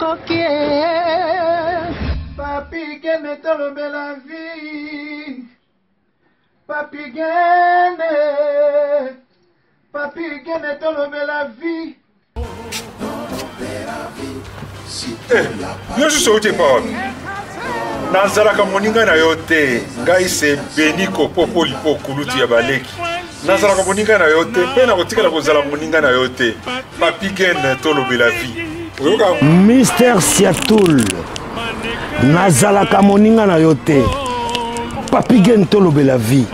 Nakoki eh. Papi Gene tolobela vie Papi Gene Papi Gene tolobela vie. Eh, yo susu outi epa wapi? Nazalaka moninga na yo te. Ngai se Beniko Popo Lipo kulutu ya baleki. Nazalaka moninga na yo te mpe nakotikala kozala moninga na yo te. Papi Gene tolobela vie. Oyoka Mister Siatul, nazalaka moninga na yo te. Papi Gene tolobela vie.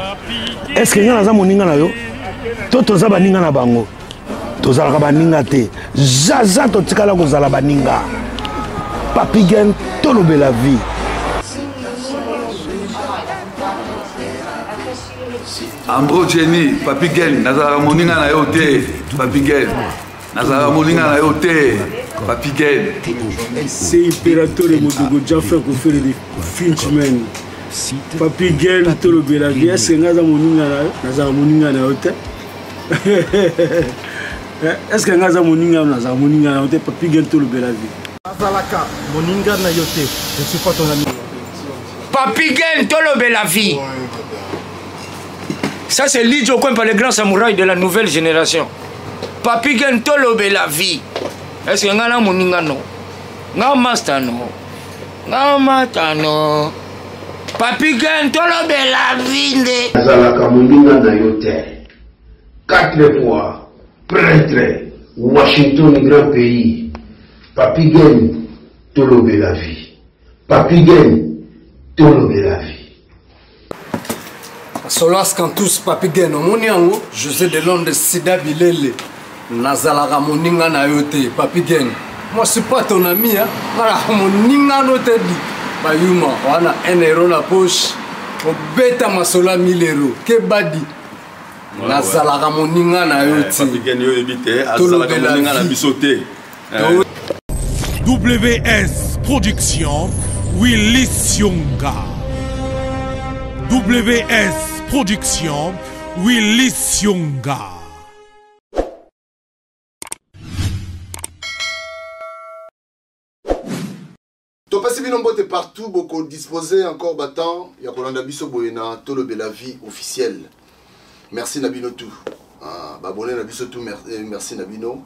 Est-ce que nga naza moninga na yo? To toza baninga na bango? Tozalaka baninga te. Zaza totikala kozala baninga. Papi Gene tolobela vie. Ambro Jenny, Papi Gen, nazalaka moninga na yo te. Papi Gen, nazalaka moninga na yo te. Papi Gen. C'est Imperatore Modogo Jaffa Kofere de Finchman. Papi Gen tolobela vie, est-ce que nga aza moninga na yo? Nazalaka moninga na yo te. Est-ce que nga aza moninga na yo? Nazalaka moninga na yo te. Papi Gen tolobela vie. Nazalaka moninga na yo te. Je suis pas ton ami. Papi Gen tolobela vie. Ça c'est Lidjo Kwempa, le grand samouraï de la nouvelle génération. Papi Gen tolobela vie. Est-ce que nga na moninga no? Nga master no? Nga mata no? Papi Gen tolobela vie nde. Nazalaka moninga na yo te. 4 fois prêtre Washington grand pays. Papi Gen tolobela vie. Papi Gen tolobela vie. Solas Cantus Papi Gen omoni yango José de Londres Sida Bilele nazalaka moninga na yo te Papi Gen moi je suis pas ton ami hein nazalaka moninga no te di bayuma wana 1 euro na poche obeta masolo ya 1000 euro kebadi nazalaka moninga na yo te Papi Gen yo oyebi te azalaka moninga na biso te. WS Production, Willy Sionga. WS Production, Willy Sionga. Topesi bino mbote partout boko disposer encore ba temps ya kolanda biso boye na Tolobela vie officielle. Merci na bino tout. Ah, ba abonné na biso tout, merci na bino.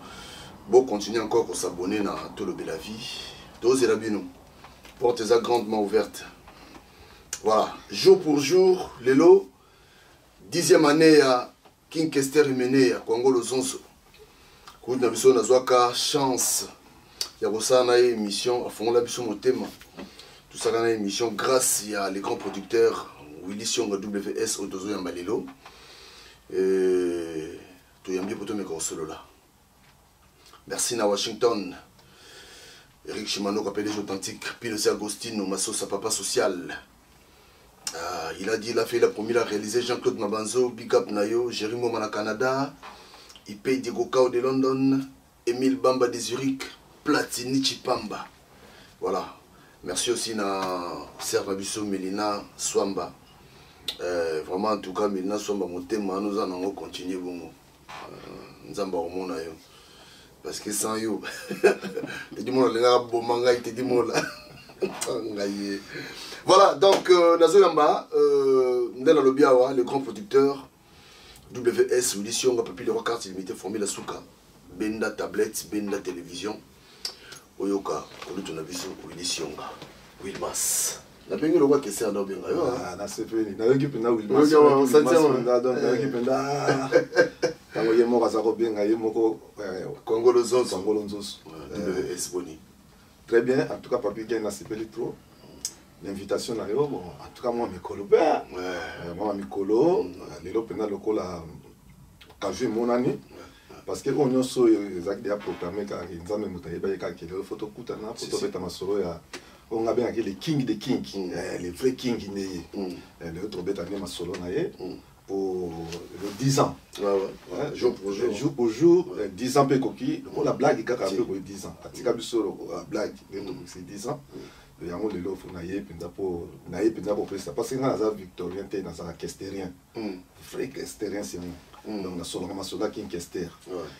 Bo continuer encore ko s'abonner na Tolobela vie. Tozela bino. Porte eza grandement ouverte. Voilà, jour pour jour, lelo 10e année ya King Kester Emeneya ya Congo Lozonzo. Kutu na biso nazwaka chance ya kosala na ye émission, afongola biso motema. Tosala na ye émission grâce ya les grands producteurs Willy Sionga WS Otozo ya Malelo. Toyambi po tomeka kosolola. Merci na Washington. Eric Chimano, PDG authentique, Pilosi Agostino, Masosa, papa social. Ah, il a dit, il a fait, il a promis, il a réalisé. Jean-Claude Mabanzo, Big Up Nayo, Jérémy Moma na Canada, Ipé Diego Kao de London, Émile Bamba de Zurich, Platini Chipamba. Voilà. Merci aussi na Serge Nabiso, Mélina Swamba. Vraiment, en tout cas, Mélina Swamba, mon thème, nous allons continuer. Bon, Nzamba omona yo. Parce que sans yo, te dis moi, les gars, bon manga, te dis moi là. Ngaye. Voilà, donc, Nazo Yamba, Ndela Lobiawa, le grand producteur, WS, Willy Sionga, Papi le Roi, carte illimitée, Formule Asuka, Benda tablette, Benda télévision, Oyoka, Kolutu Nabiso, Willy Sionga, Wilmas. Na bengi lokwa kese ya ndobenga yo, hein? Ah, na sepeli. Na yoki penda Wilmas. Oyoki, Na yoki ouais, Wilmas ouais. penda, donc, na yoki penda. Tango ye moko aza kobenga, ye moko, Kongolo Nzoso. Kongolo Nzoso. Ouais, WS Boni. Très bien, en tout cas, Papi Gen, na sepeli trop. L'invitation na yo, bon, en tout cas, moi, mikolo, ben, Ouais. moi, mikolo, lelo penda lokola, kavu emonani. Ouais. Parce que oyo nyonso oyo ezalaki déjà proclamé kaka ke Nzambe moto ayebaki kaka ke lelo faut tokutana, faut Si, si. tobeta masolo ya oyo nga abengaki le king de king. Le vrai king nde ye. Lelo tobeta nde masolo na ye pour le 10 ans. Ouais, ouais. Ouais, Jour pour jour. Jour pour jour, 10 ans mpe ekoki, lokola blague kaka Si. mpe ekoki 10 ans. Atika biso lokola blague, nde tokokisi 10 ans. Yango lelo fo na ye mpenza po, na ye mpenza kopesa. Parce que nga naza victorien te, nazalaka kesterien. Vrai kesterien, c'est moi. Donc nasolaka masolo ya King Kester.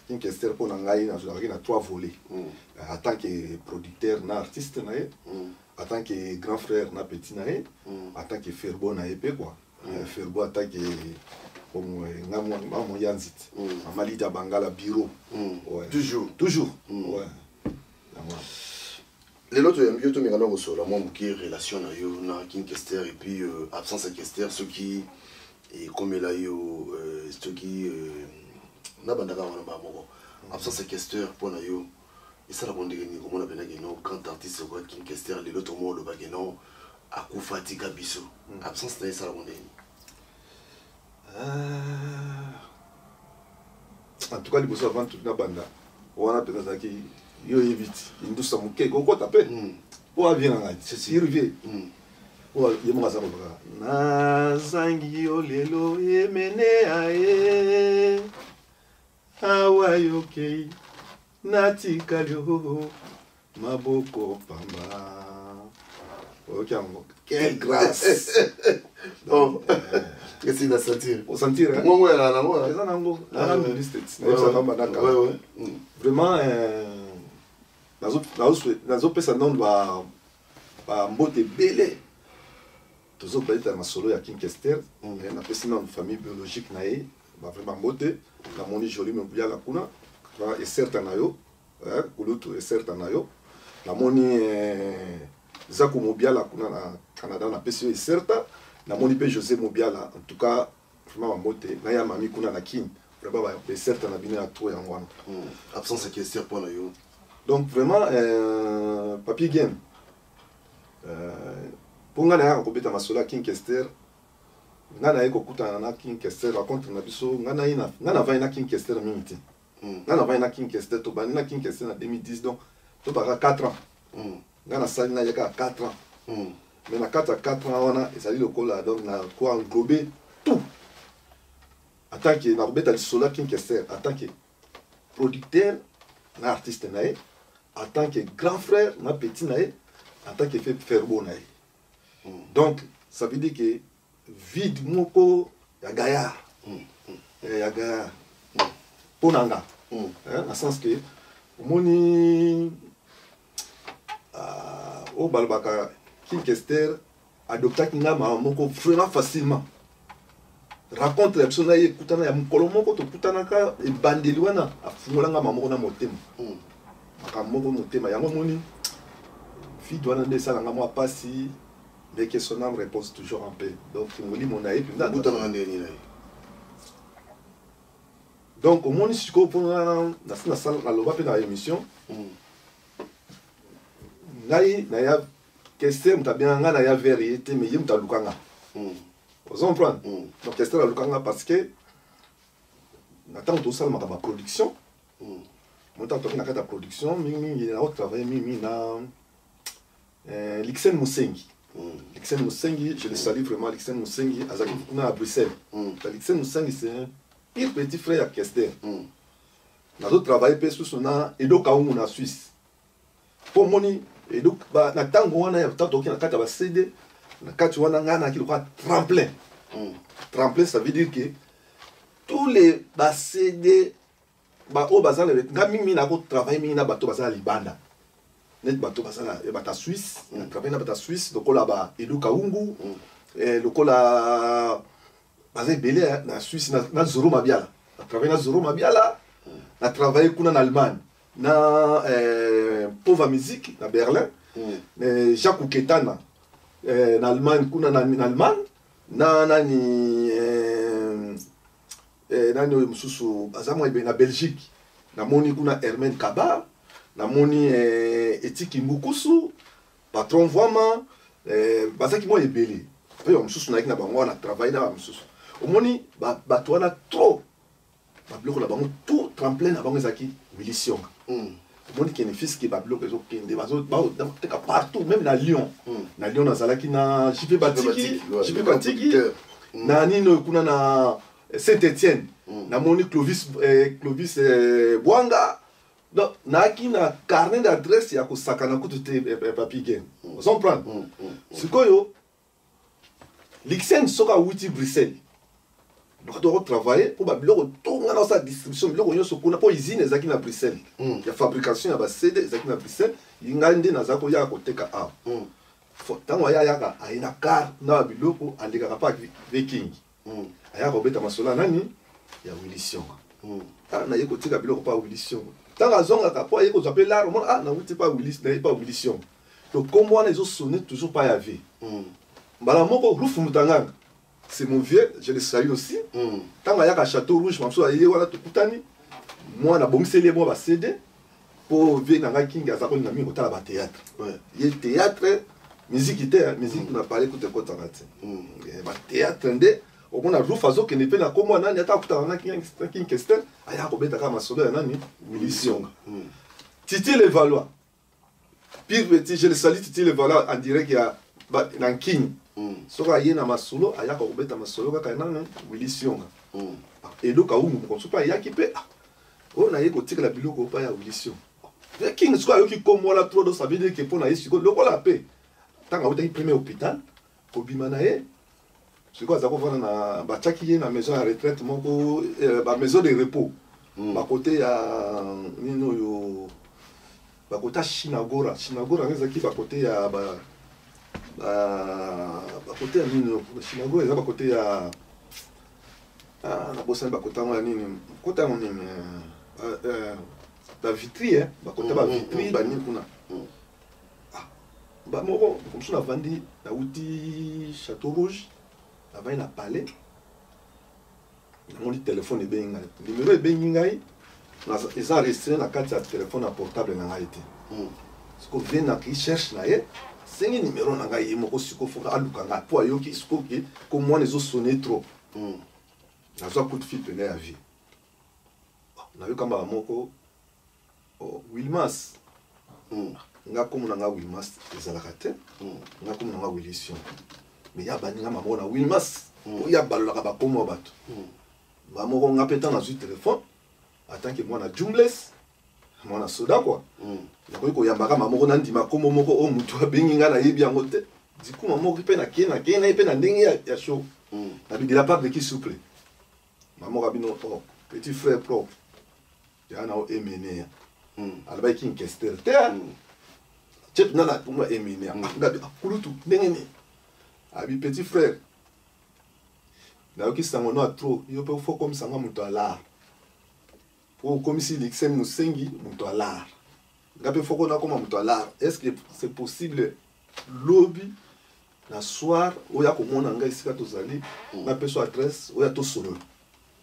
King Kester mpo na ngai nazalaki na trois volets: en tant que producteur na artiste na ye, en tant que grand frère na petit na ye, en tant que ferbo na ye mpe quoi. Ferbo en tant que nga moya nziti, mama Lidia Bangala bureau. Ouais. Toujours. Toujours, ouais. Yango wana. Lelo toyambi yo, tomeka na kosola mwa moke relation na yo na King Kester et puis absence ya Kester, soki ekomela yo, soki nabandaka wana baa moko, absence ya Kester mpo na yo esalaka ndenge nini? Komona mpenza que non, grand artiste kwa King Kester, lelo tomo oloba que non, akufa, atika biso, absence na ye esalaka ndenge nini? Ah. En tout cas, liboso, avant tout nabanda wana mpenza, azalaki, yo oyebi ti indusa moke kokota mpe po avie na ngai sirvie po ye moko aza kolobaka: "Nazangi yo lelo, emene aye awa, yokei natikali yo maboko pamba." Oyoki yango, quelle grâce! Oh. Esi na sentir. Osentir. Ngongo ya nango. Eza nango nanga ministre nayebisaka banda kala. Vraiment, nazopesa nano bambote ebele. Tozobeta masolo ya King Kester. Napesi nano famille biologique na ye bavrai mbote. Namoni Joli Mobiala kuna, eserta na yo, kulutu, eserta na yo. Namoni Zako Mobiala kuna na Canada, napesi yo eserta. Namoni mpe José Mobiala. En tout cas, vraiment bambote na ya mami kuna na Kine. Vraiment baeserta na bino ya trop, yango wana. Absence ya Kester mpo na yo? Donc vraiment, Papi Gen, mpo ngai nayaka kobeta masolo ya King Kester, ngai naye kokutana na King Kester, rencontre na biso, ngai navandi na King Kester mingi te. Ngai navandi na King Kester, tobandi na King Kester na 2010, donc tobaka 4 ans. Ngai nasali na ye kaka 4 ans, mais na kati ya 4 ans wana ezali lokola, donc na ko englober tout en tant que nakobeta lisolo ya King Kester en tant que producteur na artiste na ye, en tant que grand frère na petit na ye, en tant que fe ferbo na ye. Donc ça veut dire que vide moko ya gaillard, ya gaillard mpo na nga, na sens que omoni oyo balobaka, King Kester adoptaki nga mama moko vraiment facilement. Rencontre ya biso na ye, ekutana ya mokolo moko tokutanaka, ebandeli wana afungolanga mama moko na motema, makambo moko motema yango. Omoni vide wana nde esalanga mwa pasi, mais que son âme repose toujours en paix. Donc molimo na ye mpenza. Okutanaka ndenge nini na ye? Donc omoni sikoyo, mpona nasi nasala, naloba mpe na émission, ngai naya, Kester moto abenga ngai, naya vers ye te, mais ye moto aluka nga. Ozo comprendre? Donc Kester aluka nga parce que na ntango tosalamaka baproduction, mo ntango toki na kati ya production, mingimingi naotravaille mingimingi na Lixen Musengi. Lixen Musengi, je le salue vraiment. Lixen Musengi azalaki kuna na Bruxelles. Lixen Musengi, c'est un pire petit frère ya Kester. Nazotravaille mpe susu na Edo Kaungu na Suisse, mpo omoni na ntango wana ya ntango tokoki na kati ya baCD, na kati wana ngai nayaki lokola tremplin. Tremplin, ça veut dire que tous les baCD baoyo baza na nga, mingi nakotravaille mingi na bato baza na libanda, neti bato baza na bato ya Suisse. Na travaille na bato ya Suisse lokola ba Edu Kaungu, lokola baza ebele na Suisse, na Zoro Mabiala. Na travaille na Zoro Mabiala, na travaille kuna na Allemagne na Pova Musique na Berlin, Jacques Uketana, na Allemagne kuna, na Allemagne na nani, nani oyo mosusu baza mwa ebele na Belgique. Namoni kuna Hermen Kabar, namoni Etiki Mbukusu, patron Voama, bazalaki mwa ebele. Mpe bamosusu nayaki na bango wana, travaille na bamosusu. Omoni bato wana trop, babiloko na bango tout, tremplin na bango ezalaki Willy Sionga. Omoni kene fiske, babiloko ezokende, bazoteka partout, même na Lyon. Na Lyon nazalaki na JP Batiki, JP Batiki na nini oyo kuna na Saint Etienne. Namoni Clovis, Clovis Bwanga. Donc nayaki na carnet d'adresse ya kosakana kutu te, Papi Gen, ozo comprendre? Sikoyo Lixen soki awuti Bruxelles. Luka toka kotravaille mpo babiloko to ngai naosala distribution biloko nyonso kuna mpo usine ezalaki na Bruxelles ya fabrication ya bacd ezalaki na Bruxelles. Ngai nde naza koyaka koteka awa. Ntango aya ayaka aye na car na babiloko, alekaka mpa Viking, ayaka kobeta masolo ya nani, ya Willy Sionga. Ah, naye kotika biloko mpa Willy Sionga. Ntango azongaka mpo aye kozwa mpe lare, omona, ah, nawuti mpa Willy, naye mpa Willy Sionga. Donc kombo wana ezosonne toujours mpa ya vie. Mbala moko Rufu Mutanganga, c'est mon vieux, je le salue aussi. Ntango ayaka Château Rouge, mamosusu aye wana, tokutani, mwana abongiseli ye mwa bacd mpo vie na ngai Kingi aza kolinga mingi kotala bathéâtre. Ye théâtre, miziki te, miziki na pale kuta ekotaka te. Bathéâtre nde omona Ruf azokende mpe na kombo ya nani, ata akutaka na King Kester, ayaka kobeta kaka masolo ya nani, Willy Sionga. Titi Levallois, pire petit, je le salue, Titi Levallois en direct ya na Nkini. Soki aye na masolo, ayaka kobeta masolo kaka ya nani, Willy Sionga. Eloko aungu mokonso mpe ayaki mpe, ah, oyo naye kotikela biloko mpa ya Willy Sionga. Ye King sikoyo ayoki kombo wana trop, donc ça veut dire que mpo na ye sikoyo lokola mpe ntango awutaki premier hôpital kobima na ye, sikoyo aza kovanda na, batiaki ye na maison ya retraite moko, ba maison de repos, bakote ya nini oyo, bakote ya Shinagora. Shinagora yango ezalaki bakote ya bakote ya nini oyo, Shinagora eza bakote ya, ah, nabosani bakote yango ya nini, kota yango nini, bavitri, bakota bavitri, banini kuna. Ah, bamoko mosusu navandi, nauti Château Rouge, navandi na palais, namoni telefone ebengi ngai, numero ebengi ngai eza enregistré na kati ya telefone ya portable na ngai te. Siko vie na cherche na ye, asengi numero na ngai ye moko. Siko foka aluka ngai mpo ayoki siko ke ko mwana ezosonne trop. Nazwa coup de fil pene ya vie, nayoka mbala moko, oh, Wilmas. Nga kombo na nga Wilmas ezalaka te, nga kombo na nga Willy Sion, mais ya baninga mamo na Wilmas oyo abalolaka bakombo ya bato bamoko. Nga mpe ntango nazwi telefone, en tant que mwana jumbles, mwana soda kua, nakoki koyambaka mamoko, nandima kombo moko oyo motu abengi nga, nayebi yango te. Dikuma moko mpe nakei na ye mpe na ndenge ya show, nabi de la part de qui, souple mamoko abino, oh, petit frère propre ya na o Emenea. Alobaki King Kester te, tie mpena na kombo ya Emenea. Ngabi kulutu ndenge nini? Abi petit frère, nayoki sango no ya trop, yo mpe fo komisa nga moto alar, po okomisi Lixen Mosengi moto alar, nga mpe foko nakoma moto alar. Est ce que c'est possible lobi na soir oyo akomona ngai esika tozali, napesa adresse oyo atosolola?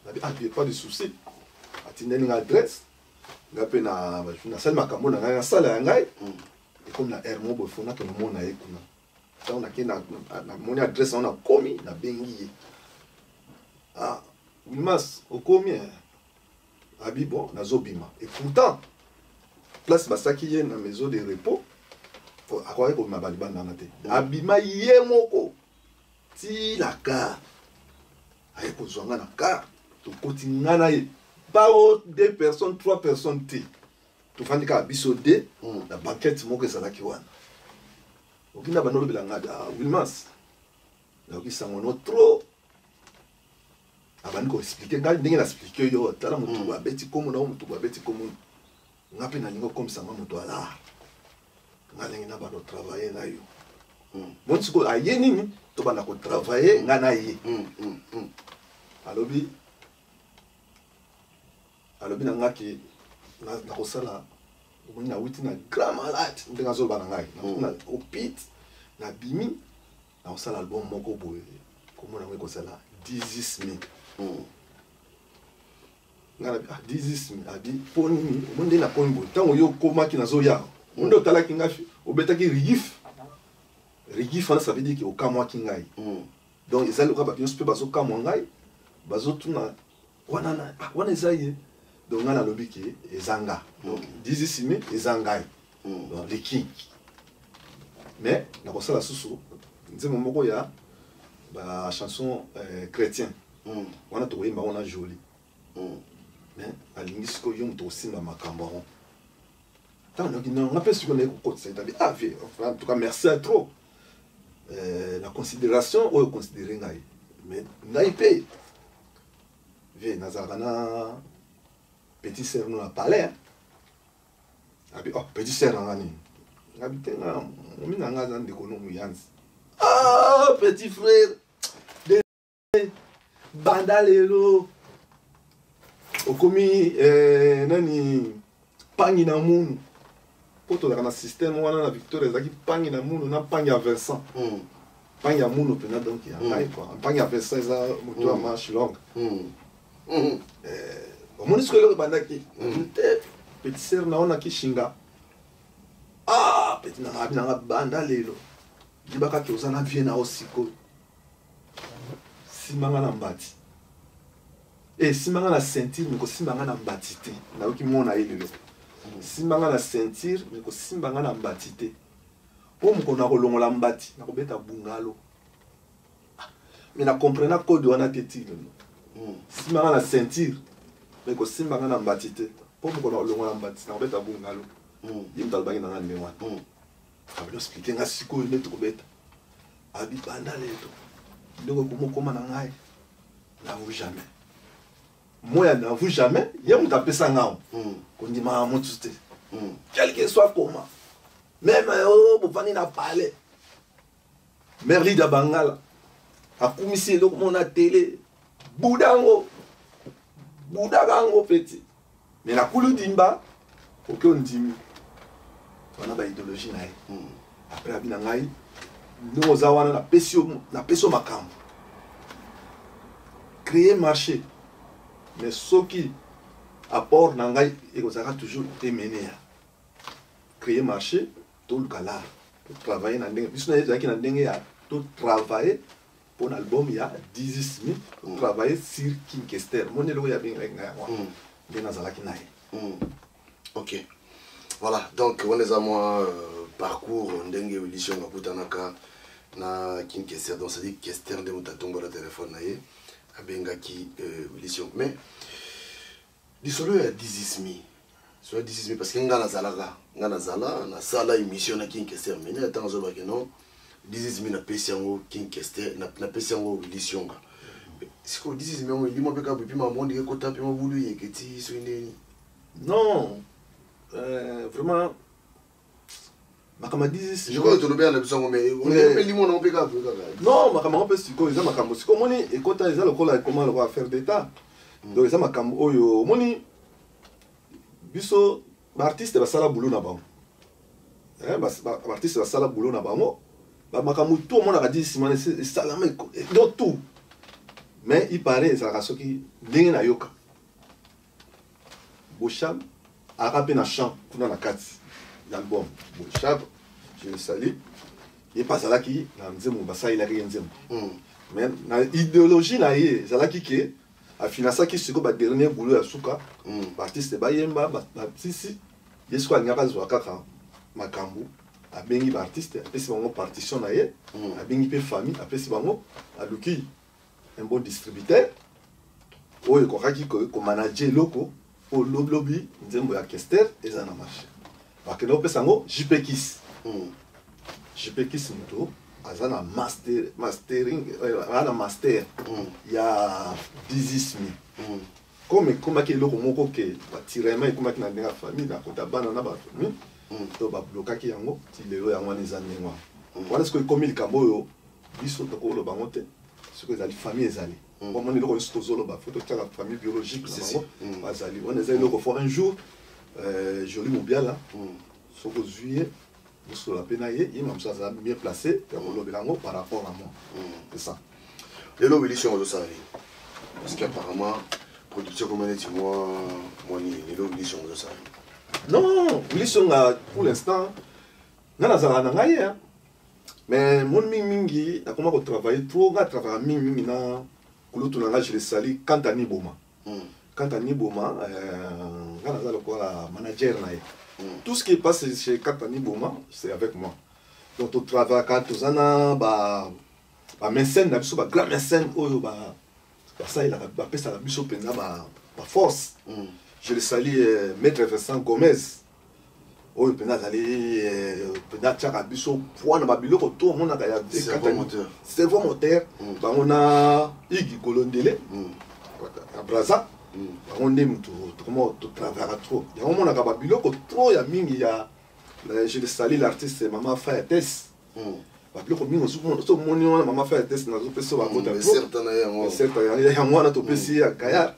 Nabi, ah, pas de souci. Atindeli nga adresse, nga mpe nasali makambo na ngai, nasala ya ngai. Ekomi na aire moko boye, fo nakende omona ye kuna. Ntango nake, namoni adresse yango, nakomi, nabengi ye, ah, Wilmas, okomi? Abi bon, nazobima. Et pourtant place basaki ye na maison de repos, akokaki kobima balibanda wana te. Abima ye moko ti na car, aye kozwa nga na car, tokoti nga na ye, bao deux personnes, trois personnes te, tofandi kaka biso deux na banquette moko ezalaki wana. Okinda banda olobela nga, ah, Wilmas, nayoki sango no trop. Abandi koexpliquer ngai ndenge na expliquer yo, tala motu boye abeti kombo na yo, motu boye abeti kombo nga mpe nalingi okomisa nga moto alar, nga ndenge na banda otravaille na yo. Moni sikoyo aye nini, tobanda kotravaille nga na ye. Alobi, alobi na nga ke nakosala, omoni, nawuti na grand malade, ndenge azoloba na ngai, nawuti na hôpital, nabimi, nakosala album moko boye, komona yango ekozala 18 mai. Nga nabi, ah, 18 mai. Abi mpo nini? Omoni nde nakomi boye, ntango yo okomaki, nazoya, nde otalaki ngai, obetaki rigif rigif wana, ça veut dire ke okamwaki ngai. Donc eza lokola bato nyonso mpe bazokamwa ngai, bazotuna wana na, ah, wana eza ye. Donc ngai nalobi ke eza nga, donc 18 mai eza ngai, donc le King. Mais nakosala susu nzembo moko ya bachanson chrétien wana, tokoyemba wana joli, mais nalingi sikoyo yo moto kosimba makambo yango. Ntango nayoki nga mpe sikoyo naye kokotisa etabi, ah vie, en tout cas merci à trop, na considération oyo considéré ngai, mais ngai mpe Vie nazalaka na petit sœur no na palais. Abi oh petit sœur na nga nini? Ngabi te nga momi na nga aza ndeko no muyanzi. Ah petit frère. De banda lelo okomi eh, nani pangi na munu mpo tozalaka na système wana na victoria ezalaki pangi na munu na pangi ya Vincent mm. Pangi ya munu mpena donc ya ngai mm. quoi pangi ya Vincent eza moto ya mm. manche longue mm. mm. eh, omoni sikoyo eloko ebandaki mm. te petit sœur na ona kishinga ah petit nanga abi nanga banda lelo yebaka ke oza na vie na yo sikoyo simba nga na mbati e simba nga na ceinture me kosimba nga na mbati te nayoki mona ye lelo simba nga na ceinture me kosimba nga na mbati te mpo mokolo nakolongola mbati nakobeta bungalo ah, me na comprena code wana te ti lelo hmm. simba nga na ceinture me kosimba nga na mbati te mpo mokolo nakolongola mbati nakobeta bungalo hmm. ye moto alobaki na nga ndenge wana hmm. abino explike nga sikoyo nde tokobeta abi banda lelo ndenge okomokoma na ngai n'avoue jamais moya n'avoue jamais ye moto apesa nga kondimaka motu te quel que soit comment meme oyo oh, bofandi na palais mère lida bangala akumisi eloko moko na tele buda yango budaka yango peti me na kulu dimba oke ondimi wana baidéologie na ye hmm. après abi na ngai ndenge oza wana napesi yo makambo créer marché mais soki apport na ngai ekozalaka toujours emenea créer marché toluka lar totravaille na ndenge biso na ye ezalaki na ndenge ya totravaille mpo na album ya Dizzy Smith totravaille sur King Kester moni eloko ya bengelaki ngai yango mm. nde nazalaki na ye mm. ok voilà donc wana eza mwa euh, parcours ndenge Willy Siongo akutanaka na King Kester donc c'est-à-dire Kester nde moto atombola telefone na ye abengaki euh, Willy Siongo mais lisolo ya Dizzy Smith soit Dizzy Smith parce que nga nazalaka nga nazala nasala émission na King Kester mene ntango azobaki non Dizzy Smith napesi yango King Kester napesi yango Willy Sionga sikoyo Dizzy Smith yango elimo mpe kaka epi makambo ndenge ekota mpe mabulu yeketi soki ndeni non euh, vraiment makambo ya dizis je crois tolobela na biso yango mais mpe limo nango mpe kaka boye kaka non makambo yango mpe sikoyo eza makambo sikoyo omoni ekota eza lokola ekoma lokola affaire d'état mm. donc eza makambo oyo omoni biso baartiste basala boulot na bango eh, baartiste basala boulot na bango bamakambo tout omonaka dizis wana esalama donc tout mais il paraît ezalaka soki ndenge nayoka Boshab aka mpe na chant kuna na kati ya album Boshab je le salue ye mpe azalaki na nzembo basalelaki ye nzembo hmm. mais na idéologie na ye ezalaki ke afinansaki sikoyo badernier boulot ya suka hmm. baartiste bayemba basisi ye sikoyo alingaka azwa kaka makambo abengi baartiste apesi bango partition na ye hmm. abengi mpe famille apesi bango aluki un bon distributeur oyo ekokaki komanage eloko oyo lobilobi nzembo ya kester eza na marché bakende kopesa yango jp kis mm. jp kis moto aza na master, mastering euh, aza na master mm. ya dizismi mm. comme ekomaki eloko moko ke batiraillement ekomaki na ndenge ya famille na kota bana na bafamille mm. to bablokaki yango ti lelo yango wana eza ndenge wana mm. wana sikoyo ekomi likambo oyo biso tokoloba yango te soki ezali famille ezali mm. omoni eloko nyonso tozoloba fo totiaka famille biologique na bango mm. bazali wana eza eloko fo un jour euh, joli mobiala mm. soki ozwi ye bosolola mpe na ye ye mamosu aza mieux placé ya kolobela yango par rapport à moi c'est ça lelo willy siongo ozosala nini parce que apparemment production ekoma neti mwa mwa nini lelo willy siongo ozosala nini non willy sionga pour l'instant nga nazalaka na ngai ye mais moni mingi mingi nakoma kotravaille trop nga travaillaka mingi mingi na kulutu na nga je le sali kantani boma mm. kantani boma euh, nga naza lokola manager na ye mm. tout ce qui passe chez kantani boma c'est avec moi donc totravaillaka toza na ba bamécène na biso bagrand mécène oyo basalelaka bapesaka biso mpenza baforce ba mm. je le sali euh, maître Vincent Gomez oyo mpenza azali eh, mpenza atiaka biso poids na babiloko to omonaka ya cerveau moteur mm. bango na igi kolondele mm. Braza. Bango nde moto tokoma totravaka trop. Yango omonaka babiloko trop ya mingi ya je le salue, l'artiste Mama Fayates. Babiloko mingi so omoni wana Mama Fayates, nazopesa bakota yango wana, topesi ya Gayard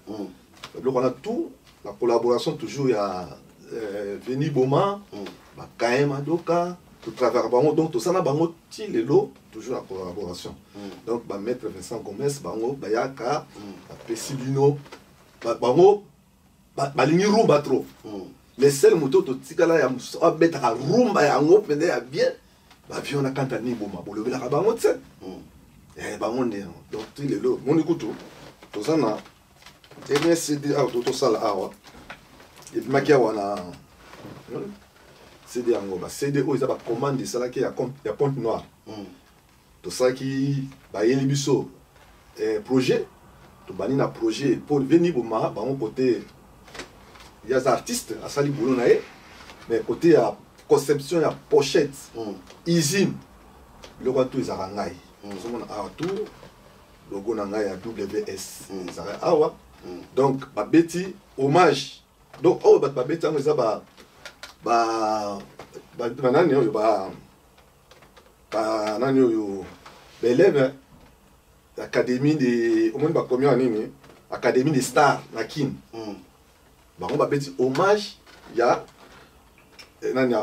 babiloko wana tout, la collaboration toujours ya Veni Boma, Bakaye Madoka, totravaka bango. Donc tosala bango ti lelo toujours la collaboration. Donc bamaître Vincent Gomes, bango bayaka, bapesi bino, bango balingi rumba trop. Le seul moto totikala ya abetaka rumba yango mpenza ya bien, bavion na kanta ni boma, bolobelaka bango te, bango nde yango. Donc ti lelo moni kutu toza na dernier CD awa, tosala awa, ebimaki awa na CD yango. Ba CD oyo eza bacommande esalaki ya Pointe Noire. Tosalaki, bayeli biso projet, tobandi na projet mpo veni boma bango côté ye aza artiste, asali boulot na ye, mais côté ya conception ya pochette, usine, biloko wana tout ezalaka ngai. Ozomona awa tout logo na ngai ya WS ezalaka awa. Donc babeti hommage, donc oyo bato babeti yango eza banani oyo, banani oyo, baélève académie de, omoni bakomi awa nini, Académie de Star na Kine. Bango babeti hommage ya nani?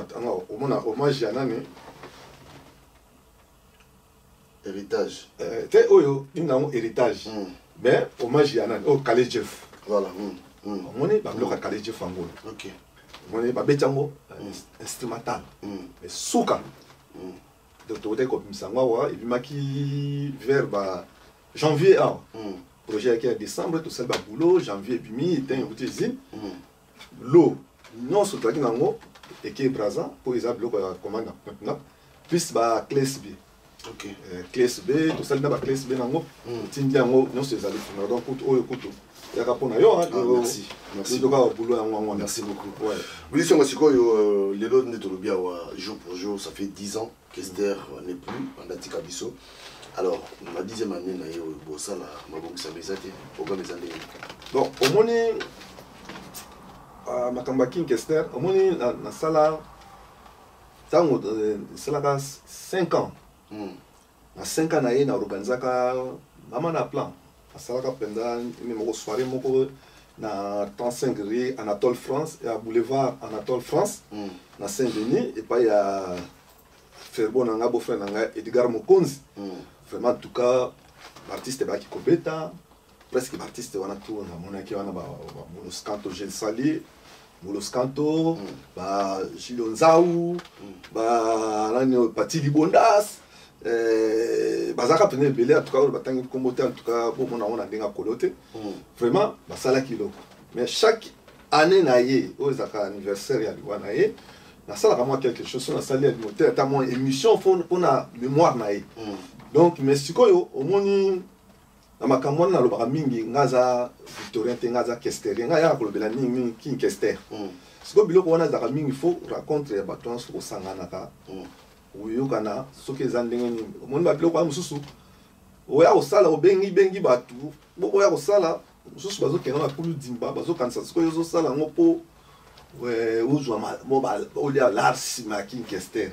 Omona hommage ya nani? Héritage. Te, oyo nini nango, héritage, mais hommage ya nani oyo? Kale Jeff. Voilà. Omoni babiloko ya Kale Jeff yango oyo. Omoni babeti yango instrumental, mais suka. Donc tokotaki kobimisa yango awa, ebimaki vers ba janvier awa. Projet yaki ya décembre, tosali baboulot, janvier ebimi, etin euti usine. Lo nyonso tozalaki nango eke Braza, mpo eza biloko ya commande na plus ba clés B. Clés B, tosali na ba clés B nango, otindi yango nyonso ezali kuna. Donc kutu oyo kutu yaka mpo na yo. Toka baboulot yango yango wana. Merci beaucoup. Bilisongo sikoyo, lelo nde tolobi awa jour pour jour, ça fait 10 ans qu'Esther n'est plus andatika biso. Alors na 10e année na ye oyo, bosala mabongisama eza te, programme eza ndenge? Bon, omoni makambo ya King Kester, omoni nasala ntango esalaka 5 ans. Na 5 ans na ye, na organisaka mama na plan, asalaka mpenza nini moko, soirée moko na 35 rue Anatole France, ya boulevard Anatole France na Saint Denis, epai ya ferbo na ngai, beau-frère na ngai Edgar Mokonzi. Vraiment, en tout cas baartiste bayaki kobeta, presque baartiste wana tout namonaki wana, Moloscanto, je sali Moloscanto, ba Julio Nzau, ba nani, Pati Libondas, bazalaka mpenza ebele. En tout cas oyo batangi nkombo te, en tout cas bomona yango na ndenge akolo te. Vraiment basalaki eloko. Mais chaque année na ye oyo ezalaka anniversaire ya liwa na ye, nasalaka mwa quelque chose. So nasali ya motel, ata mwa émission mpona mémoire na ye. Donc mais sikoyo omoni na makambo wana nalobaka mingi, nga aza victorien te, nga aza kesterien, nga yaka kolobela mingi mingi King Kester. Sikoyo biloko wana ezalaka mingi, faut rencontre ya bato wana, soki kosanganaka, oyokana soki eza ndenge nini. Omoni babiloko wana mosusu oya kosala, obengi bengi bato, bokoya kosala mosusu, bazokenda na kulu dimba, bazokanisa sikoyo ozosala yango mpo ozwa olia lar nsima ya King Kester.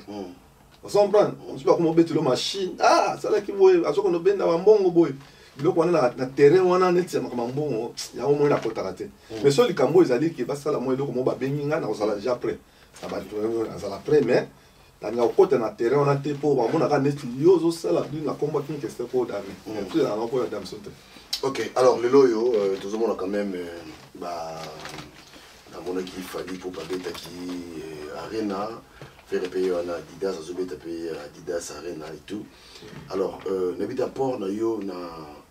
Ozocomprendre? Mosusu bakoma obetelo machine, ah, asalaki boye, azokende obenda bambongo boye, biloko wana na terrain wana neti ya makambo ya mbongo yango moi nakotaka te. Mais so likambo oyo ezali ke basala mwa eloko moko, babengi ngai, nakozala déjà prêt na bato, nazala prêt, mais nalinga kokota na terrain wana te, mpo bamonaka neti yo ozosala bino na kombo ya King Kester mpo dame to ezala nango mpo ya dame so te. Ok, alors lelo oyo tozomona quand même ba namonaki Fally mpo babetaki Arena, Ferre mpe ye wana Adidas, azobeta mpe Adidas Arena et tout. Alors nayebi te apport na yo na,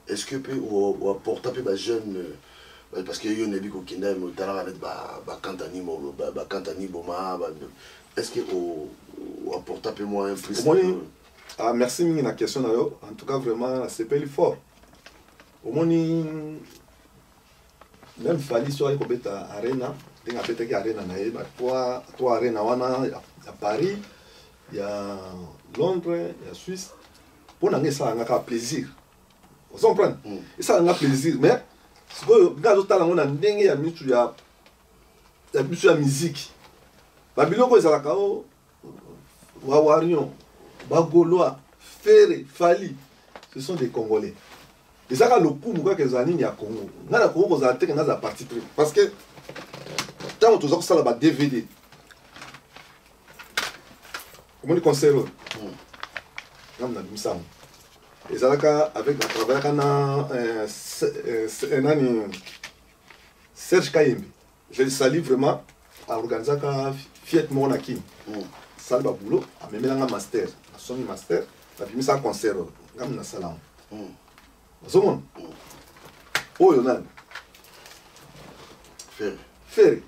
est ce que mpe oapporta mpe bajeune, parce que yo nayebi kokenda otalaka neti bakantani boma, est ce que oapporta mpe mwa un plus? Omoni, ah, merci mingi na question na yo. En tout cas vraiment nasepeli fort. Omoni, même Fally so ayi kobeta Arena, ndenge abetaki Arena na ye, ba trois Arena wana ya Paris, ya Londres, ya Suisse, mpo na ngai esalanga kaka plaisir. Ozo comprendre? Esalanga plaisir, mais Sikoyo nga azotala yango na ndenge ya misu ya ya biso ya miziki, babiloko ezalaka o bawarion, bagaulois, Ferre, Fally, ce sont des Congolais. Ezaka lokumu kaka ezala nini ya Congo. Ngai na Congo kozala teke naza parti pris, parce que ntango toza kosala ba DVD, omoni concert oyo ngambo na bimisa yango ezalaka avec natravaillaka na nani, Serge Kayembe, je le salue vraiment, aorganisaka fiete moko na Kini, asali baboulot, amemelanga master, nasombi master, nabimisaka concert oyo ngambo nasala yango. Ozomona oyo nani, Ferre. Ferre,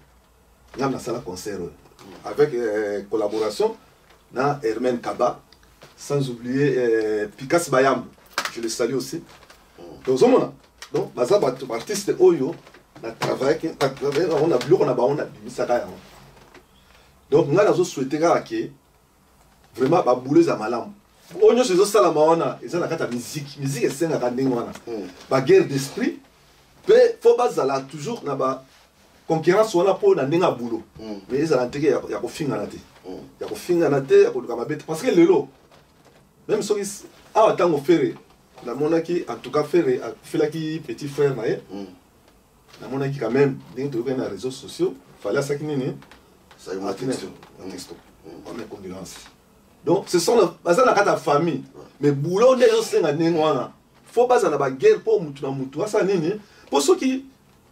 ngambo nasala concert oyo avec collaboration na Hermène Kaba, sans oublier Picasse Bayambo, je le salue aussi. Donc ozomona, donc baza bato baartiste oyo na travaillaki yango na biloko na bango, nabimisaka yango. Donc ngai nazosouhaite kaka ke vraiment baboulot eza malamu. Oyo nyonso ezosalama wana eza na kati ya musique. Musique esengaka ndenge wana, baguerre d'esprit mpe fo bazala toujours na ba concurrence wana mpo na ndenge ya boulot, mais ezala ndenge ya kofingana te, ya kofingana te, ya koluka mabe te. Parce que lelo même soki awa ntango Ferre namonaki, en tout cas Ferre akufelaki petit frère na ye, namonaki quand même ndenge toyokaki na réseaux sociaux, Fally asaki nini, texto mes condoléances. Donc ce sont baza na kati ya famille, mais boulot nde ezosenga ndenge wana, fo baza na baguerre mpo mutu na mutu asala nini, mpo soki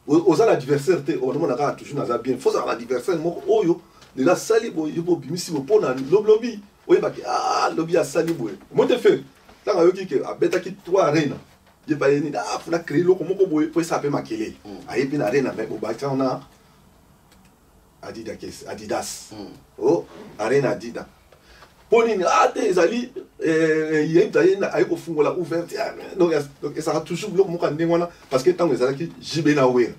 oza na adversaire te, onomona kaka toujours naza bien. Fo ozala na adversaire moko oyo lelo asali boye, yo bobimisi boye mpo na lobilobi oyebaki, ah, lobi asali boye. Mo te Ferre ntango ayoki ke abetaki trois Arena, ye baye nini, ah, funa créer eloko moko boye po esala mpe makelele. Aye mpe na Arena, mais bobakisa wana Adidas, Adidas, oh, Arena Adidas mpo nini? Ah te, ezali ye mutu aye kofungola ouverte. Donc ezalaka toujours biloko moko ya ndenge wana, parce que ntango ezalaki JB na Wera,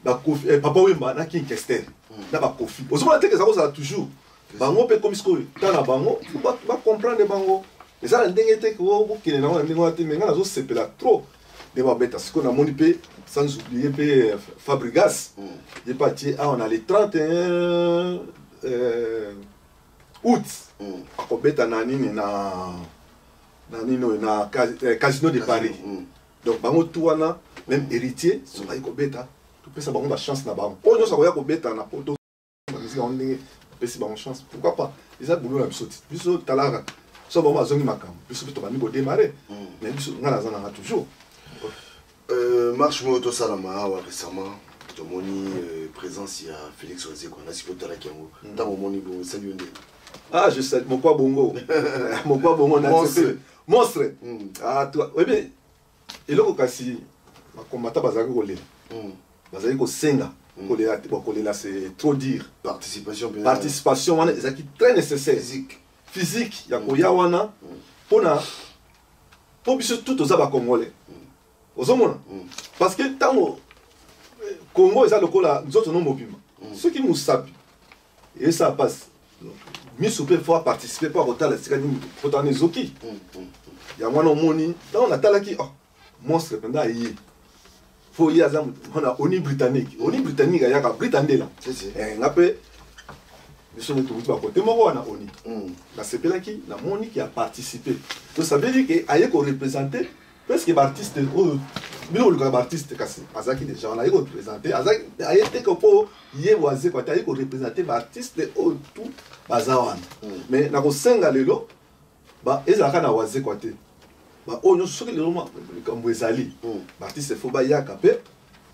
Papa Wemba na King Kester na bakofi, ozomona teke eza kozala toujours bango mpe komi sikoyo ta na bango bacomprendre bango. Eza na ndenge te bokende nango na ndenge wana te. Me ngai nazosepela trop nde babeta sikoyo. Namoni mpe, sans oublier mpe Fabrigas, ye mpe atie awa na le 31 août, akobeta na nini, na nini oyo, na Casino de Paris. Donc bango tu wana, même Héritier, soki ayi kobeta, topesa bango bachance na bango. Oyo nyonso akoya kobeta na poto, bamisiki yango ndenge apesi bango chance, pourquoi pas? Eza boulot na biso ti biso talaka so bango bazongi makambo, biso mpe tobandi kodémarre. Mais biso, ngai naza nanga toujours. Marche moko tosalama awa récemment, tomoni présence ya Félix Wazekwa. Nasi otalaki yango? Ntango omoni bongo, esali yo ndenge? Ah, je sais, mokwa bongo, mokwa bongo na monstre, monstre. Ah, toi oyebi eloko, kasi bakombata bazalaki kolela, bazalaki kosenga kolela te. Bon, kolela c'est trop dire. Participation. Participation wana ezalaki très nécessaire, physique, physique ya koya wana mpona mpo biso tout toza bacongolais. Ozomona, parce que ntango Congo eza lokola nzoto no mobima, soki mosapi esala mpasi, miso mpe fo aparticipe mpo akotala esika nini pota wana ezoki. Yango wana omoni ntango natalaki, oh, monstre mpenza aye, fo ye aza wana ONU britannique, ONU britannique ayaka britandela. Nga mpe biso nde tokuti bakote moko wana ONU. Nasepelaki, namoni ke aparticipe. Donc ça veut dire ke aye koreprésente presque baartiste oyo bino bolukaka baartiste, kasi azalaki déjà wana, aye koreprésente. Aye te mpo ye Wazekwa te, aye koreprésente baartiste oyo tout baza wana. Mais nakosenga lelo ezalaka na Wazekwa te, baoyo nyonso, soki lelo likambo ezali, baartiste fo bayaka mpe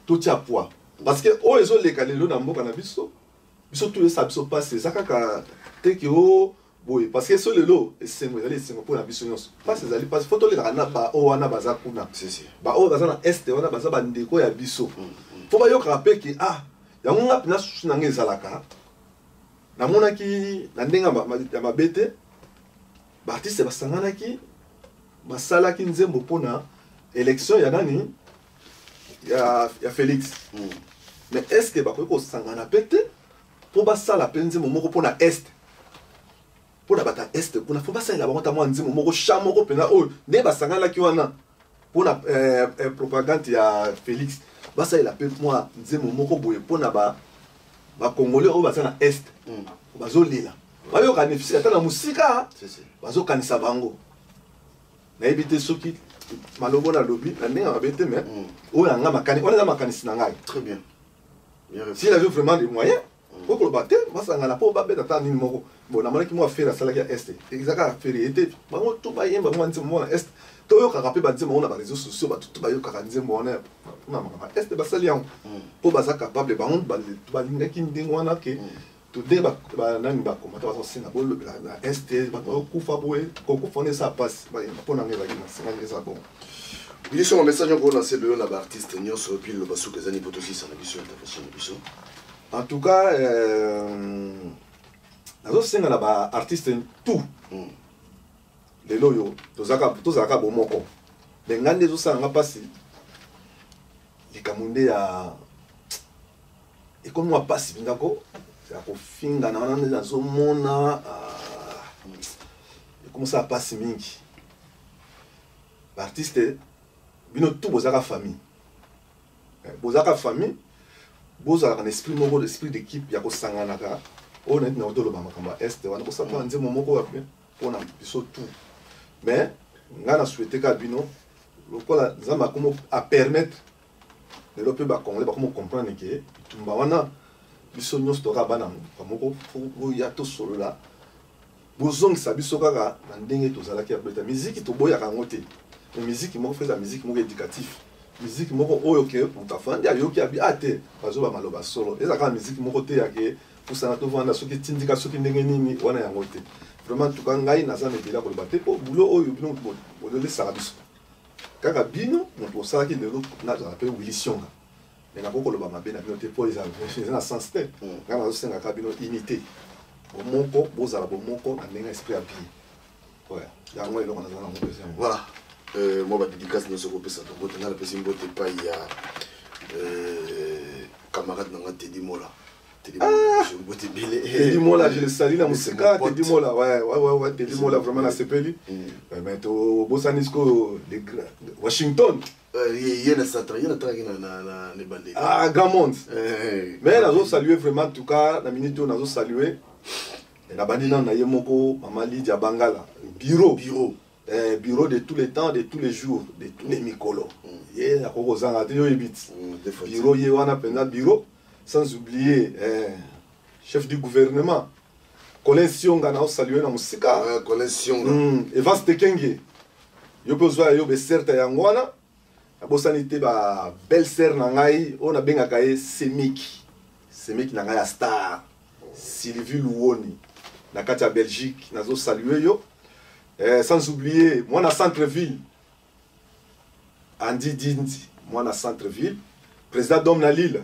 totia poids, parce que oyo ezoleka lelo na mboka na biso, biso tu esala biso mpasi. Eza kaka te ke o boye, parce que so lelo esengo ezali esengo mpona biso nyonso, mpasi ezali mpasi, fo tolelaka na baoyo wana baza kuna, baoyo baza na Est wana, baza bandeko ya biso, fo bayokaka mpe ke ah, yango nga mpena susu na nga ezalaka. Namonaki na ndenge ya mabe te, baartiste basanganaki, basalaki nzembo mpona élection ya nani, ya Félix. Mais est ce que bakoki kosangana mpe te mpo basala mpe nzembo moko mpona Est, mpona bato ya Est kuna? Fo basalela bango ta mwa nzembo moko, chant moko mpena oyo nde basanganaki wana. mpona eh, eh, propagande ya Félix, basalela mpe mwa nzembo moko boye mpona ba bacongolais oyo baza na est bazolela, bayoka nefisi ata na mosika, bazokanisa bango. Nayebi te soki malobo nalobi na ndenge ya mabe te, mais oyo na ngai makani wana eza makanisi na ngai. Très bien. S'il avait vraiment des moyens, po koloba te basangana mpo babeta ata nini moko. Bon, namonaki mwa Ferre asalaki ya est, eza kaka Ferre ye te, bango to bayemba mwa nzembo moko na est, toyokaka mpe banzembo yango na bareseau sociaux, bato to bayokaka nzembo wana mpona makambo ya est. Basali yango mpo baza capable, bango balingaki ndenge wana ke today banani bakomata, baza kosenga bolobela na est, bato bakokufa boye, kokufa wana eza mpasi. Mpo na ngai ezalaki nasengaki eza bongo. Biso ma message oko lancer lelo na baartiste nyonso, puis loba suka eza nini po tosisa na biso intervention na biso? En tout cas, nazosenga na baartiste tout lelo oyo tozalaka bomoko. Me ngai nde ezosala nga mpasi, likambo nde ya ekomi mwa mpasi mpenza ko ya kofingana wana nde nazomona ekomosala mpasi mingi. Baartiste bino tout bozalaka famille, bozalaka famille, bozalaka na esprit moko, esprit d'équipe ya kosanganaka. Oyo nayeti na toloba makambo ya est wana, bosala nzembo moko ya mpona biso tout. Mais ngai na souhaite kaka bino, lokola Nzambe akomo apermettre lelo mpe bacongolais bakomo comprendre ke bitumba wana biso nyonso toka bana moko, boya tosolola, bozongisa biso kaka na ndenge tozalaki ya kobeta miziki. Toboyaka yango te, mais miziki moko feza, miziki moko éducatif, miziki moko oyo ke moto afandi ayoki abi a te bazoba maloba solo. Eza kaka miziki moko te yake pusana tovanda soki tindika soki ndenge nini wana, yango te. Vraiment, tuka ngai naza na ebele ya koloba te, mpo bulo oyo bino bololesaka biso kaka bino moto osalaki lelo nazala mpe Willy Sionga, mais nakoki koloba mabe na bino te mpo eza na sens te. Ngai nazosengaka bino unité, bomoko, bozala bomoko na ndenge esprit ya bien. Ouais, yango eloko naza nango mpenza yango. Voilà, mwa badédicace nyonso kopesa to mbote. Ngai napesi mbote epai ya camarade na nga Tedi Mola. Teddy Mola, mbote ebele. Teddy Mola, je le salue na mosika. Teddy Mola, ouais, Teddy Mola, vraiment nasepeli. Mais tobosani sikoyo Washington. Ye na satra, ye natangaki na ebandeli. Ah, grand monde. Mais nazo saluer vraiment, en tout cas na minute oyo nazo saluer, nabandi nano na ye moko mama Lydia Bangala, bureau bureau bureau de tous les temps, de tous les jours, de tous les mikolo. Ye akoki kozanga te, yo oyebi ti bureau ye wana mpenza bureau. Sans oublier chef du gouvernement Colin Sionga, na osalue na mosika. Colin Sionga. Evas Tekenge, yo mpe ozwa ya yo beserta yango wana. Nabosani te ba belle sœur na ngai oyo nabengaka ye semiki, semiki na ngai ya star, Sylvie Luwoni na kati ya Belgique, nazosalue yo. Sans oublier mwana centre ville Andy Dindi, mwana centre ville, président d'homme na Lille,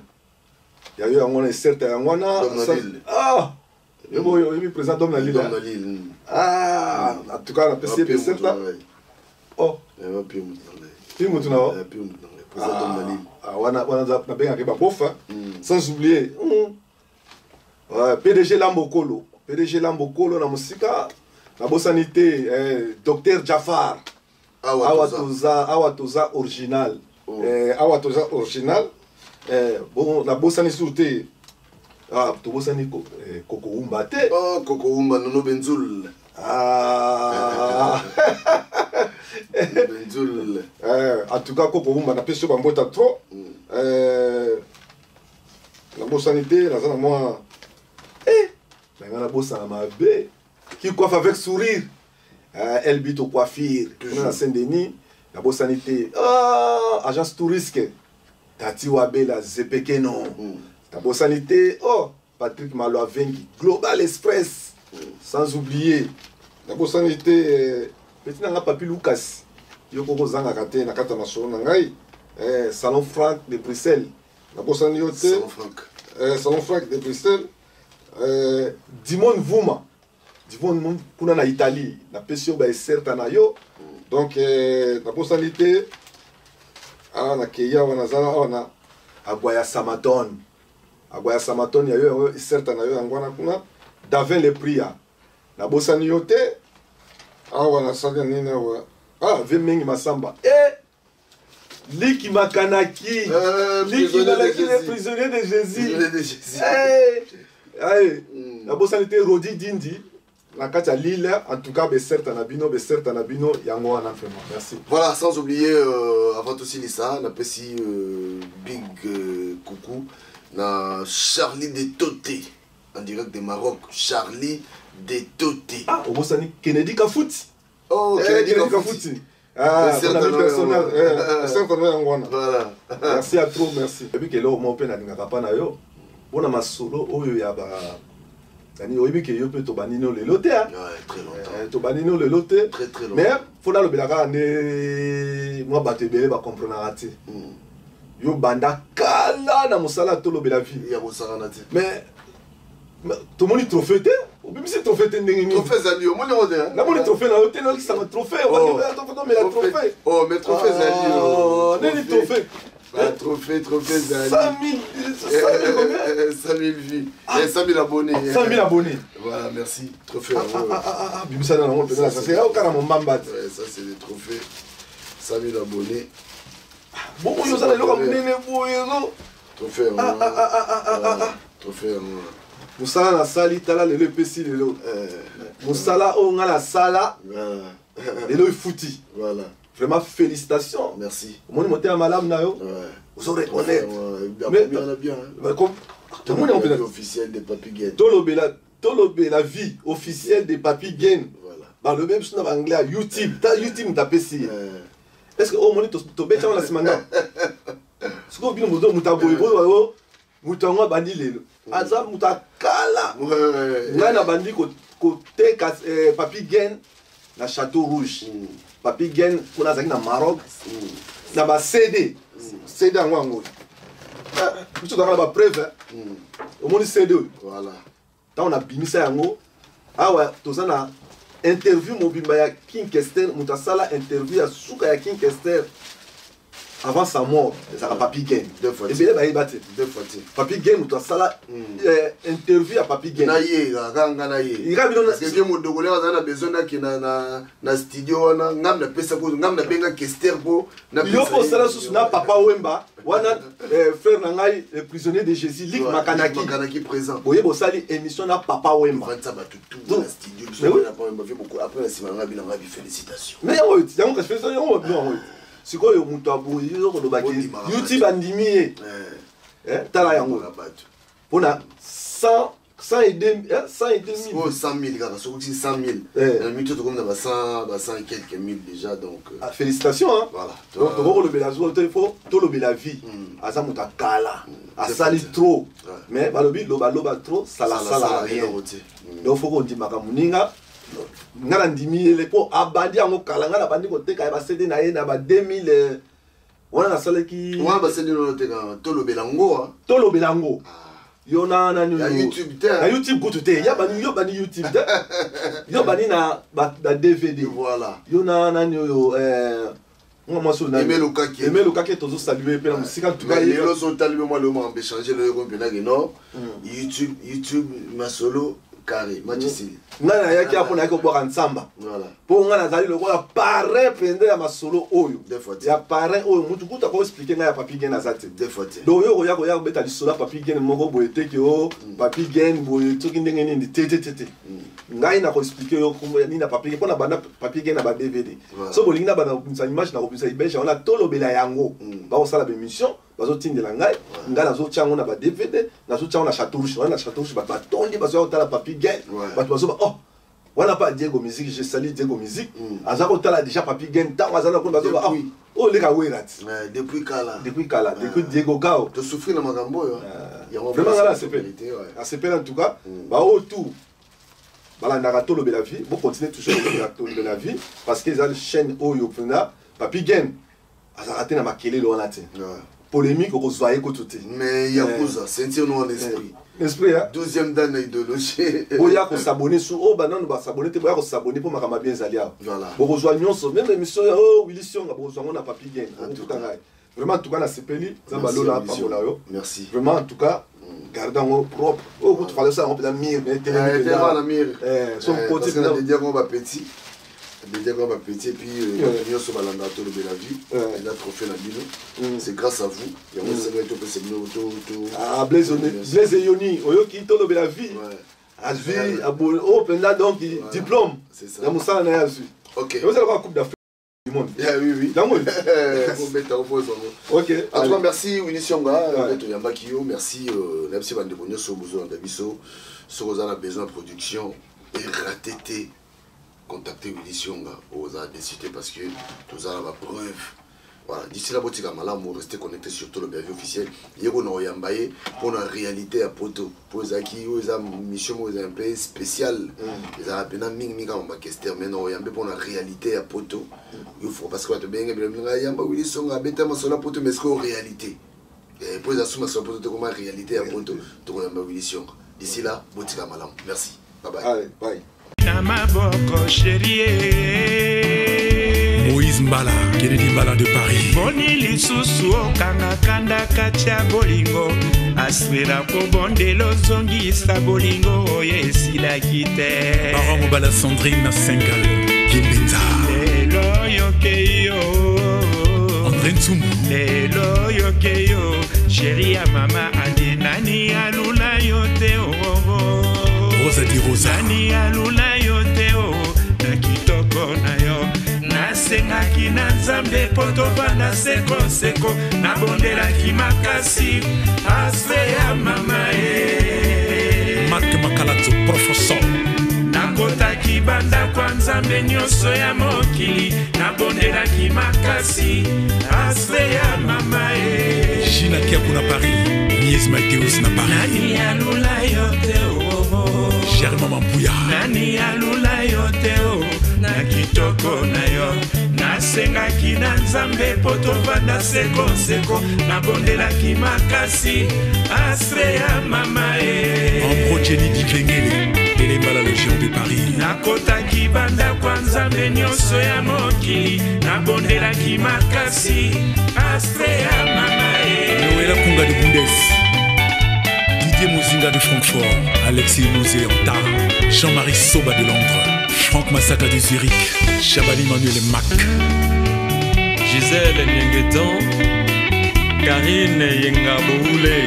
ya yo yango wana, eserta yango wana. D'homme na Lille. Ah, yo oyebi président d'homme na Lille? D'homme na Lille. Ah, en tout cas napesi ye beserta. Oh, pi mutu na ngai. Pi mutu na yo. Pi mutu na ngai, président d'homme na Lille. Ah, wana wana nabengaka ye babofa. Sans oublier ouais, PDG Lambokolo, PDG Lambokolo na mosika. Nabosani te docteur Jafar. Awa toza, awa toza original. Awa toza original. Bon, nabosani sur te, ah, tobosani Koko Wumba te. Oh, Koko Wumba, Nono Benzul. Ah. Benzul. En tout cas Koko Wumba, napesi yo bambota trop. Nabosani te, naza na mwa me ngai nabosana mabe qui coiffe avec sourire, Elbito Coiffure kuna na Saint-Denis. Nabosani te, ah, agence touristique Tati Wabela Zepekeno. Nabosani te, oh, Patrick Malo Avengi Global Express. Sans oublier, nabosani te petit na nga Papi Lucas, yo koko ozangaka te na kati ya masolo na ngai. Salon Frank de Bruxelles, nabosani yo te. Salon Frank. Salon Frank de Bruxelles. Dimon Vuma, Dimon kuna na Italie, napesi yo baeserta na yo. Donc nabosani te, awa nakei, awa naza awa na agwa ya Samaton, agwa ya Samaton ya yo yango, eserta na yo yango wana kuna. Davin Lepria, nabosani yo te. Awa nasali nini awa? Ah, ve mingi Masamba. Liki Makanaki. Liki Makanaki, le prisonnier de Jésus. Hey. Hey. Nabosani te Rodi Dindi na kati ya Lille, en tout cas beserta na bino, beserta na bino yango wana vraiment. Merci. Voilà, sans oublier avant tout silisa, napesi big coucou na Charlie de Toté en direct de Maroc, Charlie de Toté. Ah, obosani Kennedy Kafuti. Oh, Kennedy Kafuti. Ah, mon ami personnel, yango wana. Voilà. Merci à trop, merci. Oyebi ke eloko moko mpe nalingaka mpa na yo mpona masolo oyo ya ba nani, oyebi ke yo mpe tobandi no lelo te, tobandi no lelo te, mais fo nalobela kaka nde mwa bato ebele bacomprenaka te. Yo banda kala na mosala Tolobela Vie ya kosakana te, mais tomoni trophée te, obimisi trophée te ndenge nini? Trophée ezali, omoni yango te? Namoni trophée na yo te, nalakisanga trophée, tomela trophée. Oh, mais trophée ezali. Nini trophée? Trophée, trophée ezali. 100 000, 100 000 vues, 100 000 abonnés. 100 000 abonnés. Voilà, merci. Trophée. Bimisa na yango mpenza, ça c'est okala mombamba te. Ça c'est des trophées, 100 000 abonnés. Bongo yo oza na eloko ya monene boye ezo trophée. Trophée yango. Mosala nasali, tala lelo epesi, lelo mosala oyo nga nasala lelo efuti. Voilà. Vraiment, félicitations. Merci. Omoni motema malamu na yo, ozo reconnaître. Tomoni yango officiel de Papi Gen. Tolobela, Tolobela Vie officiel de Papi Gen. Balobi biso na baanglais ya YouTube, ta YouTube moto apesi ye. Est ce que omoni tobeti yango na nsima ndako? Sikoyo bino moto moto aboye boyo, moto yango abandi lelo, aza moto akala. Ngai nabandi koteka Papi Gen na Château Rouge. Papi Gen kuna azalaki na Maroc na ba CD. CD yango, yango biso tozalaka na bapreuve. Omoni CD oyo, ntango nabimisa yango awa, toza na interview mobimba ya King Kester. Moto asala interview ya suka ya King Kester avant sa mort ezalaka Papi Gen. Ebele bayeba te Papi Gen moto asala interview ya Papi Gen. Na ye kaka, nga na ye. Parce modokole aza na besoin nakenda na studio wana, ngam napesa kutu, ngam nabenga Kester mpo Yo mpo osala susu na Papa Wemba wana, frère na ngai, prisonnier de Jésus, Lik Makanaki. Makanaki présent. Boye bosali émission na Papa Wemba. Vandisa bato tout na studio biso, après na nsima na ngai bilanga bi félicitation. Mais yango yango kasi félicitation yango bino yango. Sikoyo moto aboyi yo kolobaki YouTube andimi ye, tala yango mpona 100 102 102 000. 100 000 kaka, soki 100 000 na mito, tokomi na ba 100, ba 100 et quelques mille déjà, donc Ah, félicitations, hein. Voilà. Donc tokokolobela zuwa te, faut Tolobela Vie aza moto akala, asali trop, mais balobi lobaloba trop salasala rien. Donc faut kondimaka moninga. Nga na ndimi yele mpo abandi yango kala. Nga nabandi koteka ya baCD na ye na ba 2000 wana nasalaki. Wana baCD nono oteka Tolobela ngo? Tolobela yango yo na nani? Ya YouTube te? Na YouTube kutu te. Ya bani, yo bani YouTube te, yo bani na ba DVD. Voilà. Yo na nani oyo, nga mwasi oyo? Aimé Lukaki. Aimé Lukaki, tozosalue mpe na mosika tuka. Lelo so otali mpe mwa lelo makambo échange lelo eko mpenake no YouTube, YouTube masolo carré match esili. Ngai nayaki apo, nayaki kobwaka nzamba mpo ngai nazali lokola parrain mpenza ya masolo oyo, ya parrain oyo mutu kuta koexpliquer ngai ya Papi Gen aza te. Donc oyo koya koya kobeta lisolo ya Papi Gen moko boye te, ke o Papi Gen boye soki ndenge nini te te te te. Ngai nakoexpliquer yo nini na Papi Gen mpo na banda Papi Gen na ba DVD. So bolingi na banda kobimisa image, na kobimisa image yango na Tolobela yango, bakosala baémission, bazotindela ngai, ngai nazotia yango na ba DVD, nazotia yango na Château Rouge wana. Na Château Rouge bato batondi, bazoya kotala Papi Gen. Bato bazoba, oh wana pa Diego Musique, je salue Diego Musique, aza kotala déjà Papi Gen ntango aza na kuna, bazoba, oh oyo oleka wera ti. Depuis kala. Depuis kala, depuis Diego Kao. Tosouffrir na makambo oyo. Vraiment nga nasepeli, asepeli en tout cas. Baoyo tout balandaka Tolobela Vie, bocontinue toujours Tolobela Vie, parce que eza chaîne oyo mpenza Papi Gen azalaka te na makelele wana te, polémique okozwa ye kutu te. Mais yakuza ceinture noire en esprit. Esprit, hein? Deuxième dan na idéologie. Boya kosabonner su oyo banano basabonner te, boya kosabonner mpo makambo bien ezali awa. Bokozwa nyonso, même émission oyo Willy Sionga, bokozwa yango na Papi Gen. Okokuta ngai. Vraiment, en tout cas nasepeli, Nzambe alola apambola yo. Merci. Vraiment, en tout cas, garde yango propre. Oyo kutu fale osala yango mpenza mire. Mais telemi na mire. So koti yango bapetit. Abeti kaka bapetit, et puis bato nyonso balandaka Tolobela Vie, eza trophée na bino, c'est grâce à vous yango esengaki topesa bino. Ah, Blaise Blaise Eyoni, oyoki Tolobela Vie azwi oyo mpenza, donc diplôme ya mosala na ye azwi. Ozala kaka Coupe d'Afrique du monde. Oui. Yango. Obeta okozango. Ok. En tout cas, merci Willy Sionga, nde toyambaki yo. Merci na biso bandeko nyonso bozolanda biso. Soki oza na besoin ya production, erater te, contacter Willy Sionga, oza décidé parce que toza na bapreuve. Voilà, d'ici là, botika malamu, restez connecté sur Tolobela Vie officiel. Ye kona oyamba ye mpona réalité ya poto, mpo ezalaki oyo eza mission moko eza un peu spéciale, ezalaka mpena mingimingi kaka bakester, mais na oyambe mpona réalité ya poto yo faut, parce que bato benge bilominga yamba Willy Songa abeta masolo ya poto, mais ce que réalité mpo eza su masolo ya poto te, koma réalité ya poto, tokoyamba Willy Sionga. D'ici là, botika malamu, merci, bye bye. Allez, bye. Na maboko chérie. Moïse Mbala, Kennedy Mbala de Paris. Boni lisusu okanga kanda kati ya bolingo, aswela kobondela ozongisa bolingo oyo esilaki te. Baron Mobala Sandrine na Sengal, Kimbenza. Lelo oyoke yo. André Ntsumbu. Lelo oyoke yo, chéri ya mama andi, nani alula yo te oo? Rosa di Rosa. Nani alula yo te o na kitoko na yo? Nasengaki na Nzambe mpo tovanda sekoseko, nabondelaki makasi ase ya mama ye. Marc Makalazo, professeur. Nakotaki bandako ya Nzambe nyonso ya mokili, nabondelaki makasi ase ya mama ye. Gina Kiakou na Paris. Mies Mateus na Paris. Nani alula yo te o? Germain Mampuya. Nani alula yo te o na kitoko na yo? Nasengaki na Nzambe mpo tovanda sekoseko, nabondelaki makasi asre ya mama ye. Ambro Jenny Dikengele. Elembala le géant de Paris. Nakotaki bandako ya Nzambe nyonso ya mokili, nabondelaki makasi astre ya mama ye. Noëlla Kunga de Bundes. Didier Mozinga de Francfort. Alexis Mosé Anta. Jean-Marie Soba de Londres. Franck Masaka de Zurich. Chabani Manuel Mac. Gisèle Nyengetan, Karine Yenga Boule,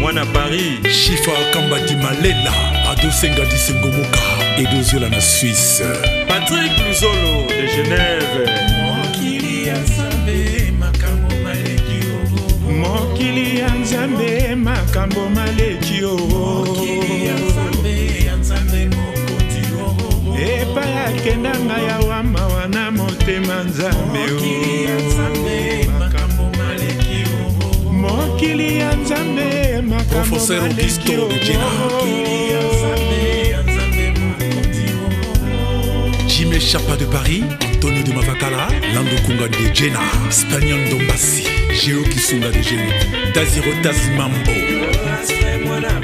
mwana Paris. Shifa Kamba di Malela. Adosenga di Sengomoka. Edoziola na Suisse. Patrick Luzolo de Genève. Mokili ya Nzambe makambo maleki o, mokili ya Nzambe makambo maleki o, mokili ya Nzambe ya Nzambe mokonzi o, epai akendanga ya wamawa na motema Nzambe o, mokili ya Nzambe makambo maleki o, mokili ya Nzambe makambo Professeur maleki Augusto o, de Jena. mokili ya Nzambe ya Nzambe mokonzi o. Jimé Chapa de Paris, Antonio de Mavakala, Lando Kunga de Jena, Spaniel Dombassi, Géo Kisunga de Gênes, Daziro Tazimambo. Astre mwana.